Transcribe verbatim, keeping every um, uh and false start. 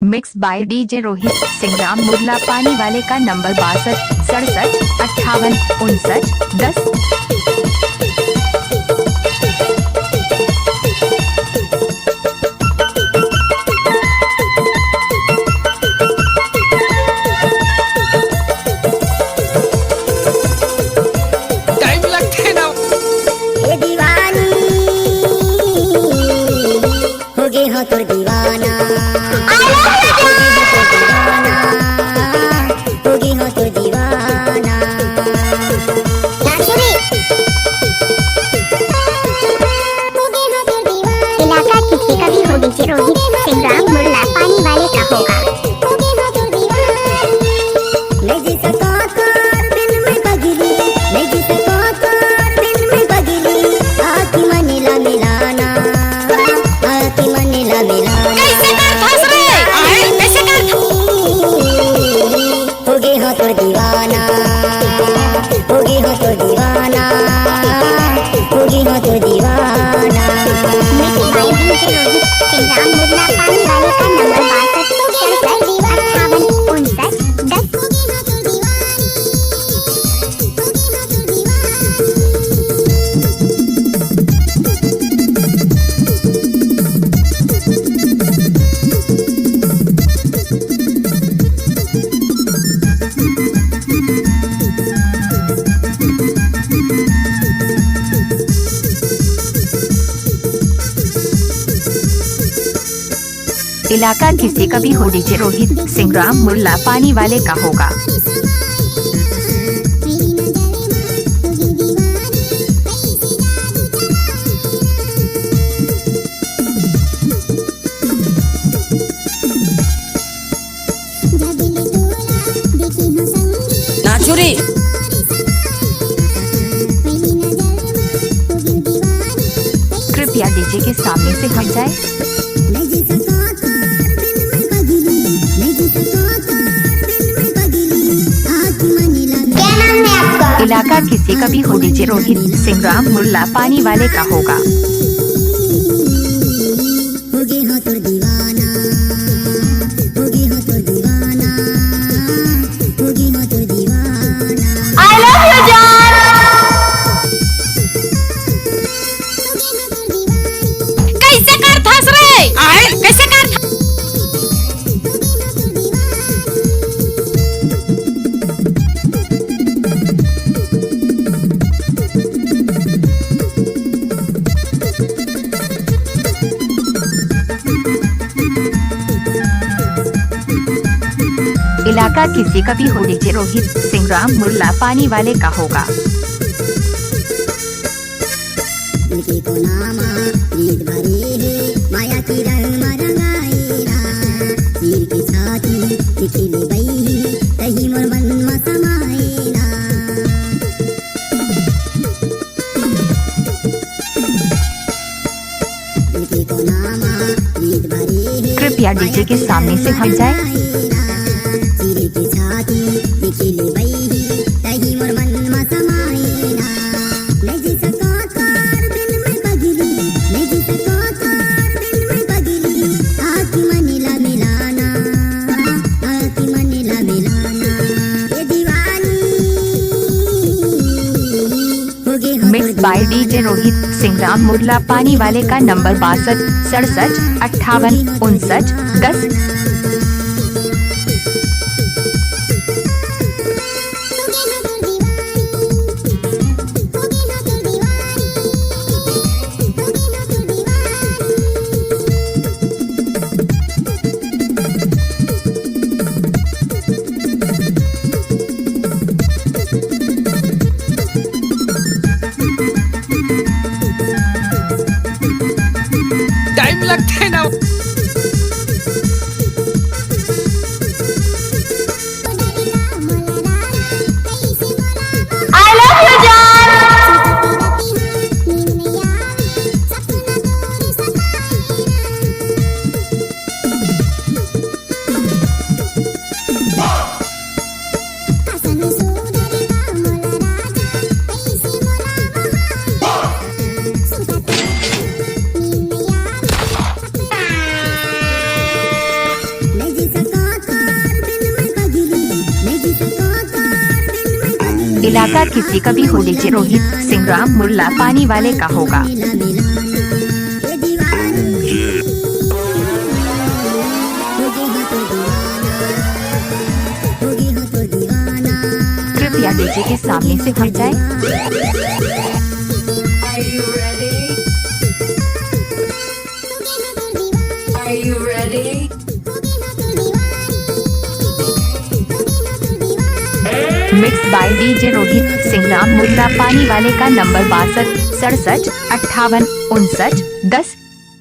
Mix by D J Rohit Singram, मुरला पानी वाले का नंबर बासठ सड़सठ अट्ठावन उनसठ दस। Time लगथे ना। ए दीवानी, हो गे हो तोर दीवाना। हो गे हो तोर दीवाना। इलाका किसी का भी हो, D J रोहित सिंगराम, मुरला पानी वाले का होगा। कैसे करथस रे? आए, कैसे करथस? हो गे हो तोर दीवाना, हो गे हो तोर दीवाना, हो गे हो तोर दीवाना। Mix by D J Rohit सिंगराम, मुरला पानी वाले का नंबर बासठ सड़सठ अट्ठावन उनसठ दस। इलाका किसी का भी हो, D J रोहित सिंगराम, मुरला पानी वाले का होगा। नाचो रे। कृपया D J के सामने से हट जाए। क्या नाम है आपका? इलाका किसी का भी हो, D J रोहित सिंगराम, मुरला पानी वाले का होगा। हो गे हो तोर दीवाना, हो गे हो तोर दीवाना, हो गे हो तोर दीवाना। I love you जान। कैसे करथस रे? आए, कैसे करथस? इलाका किसी का भी हो, D J रोहित सिंगराम, मुरला पानी वाले का होगा। इनके को नामा प्रीत भरे हे, माया के रंग म रंगाए ना। तीर के छाती दिखिले बई, तही मोर मन म समाए ना। इनके को नामा प्रीत भरे हे, कृपया D J के सामने से हट जाए। तीर के छाती दिखिले बई, तही मोर मन म समाए ना। Mix by D J Rohit सिंगराम, मुरला पानी वाले का नंबर बासठ सड़सठ अट्ठावन उनसठ दस। Time लगथे ना। इलाका किसी का भी हो, डीजे रोहित सिंह राम मुल्ला पानी वाले का होगा। कृपया डीजे के सामने से हट जाए। Mixed by DJ Rohit Singh Ram Mulla पानी वाले का नंबर बासठ सड़सठ अट्ठावन उनसठ दस।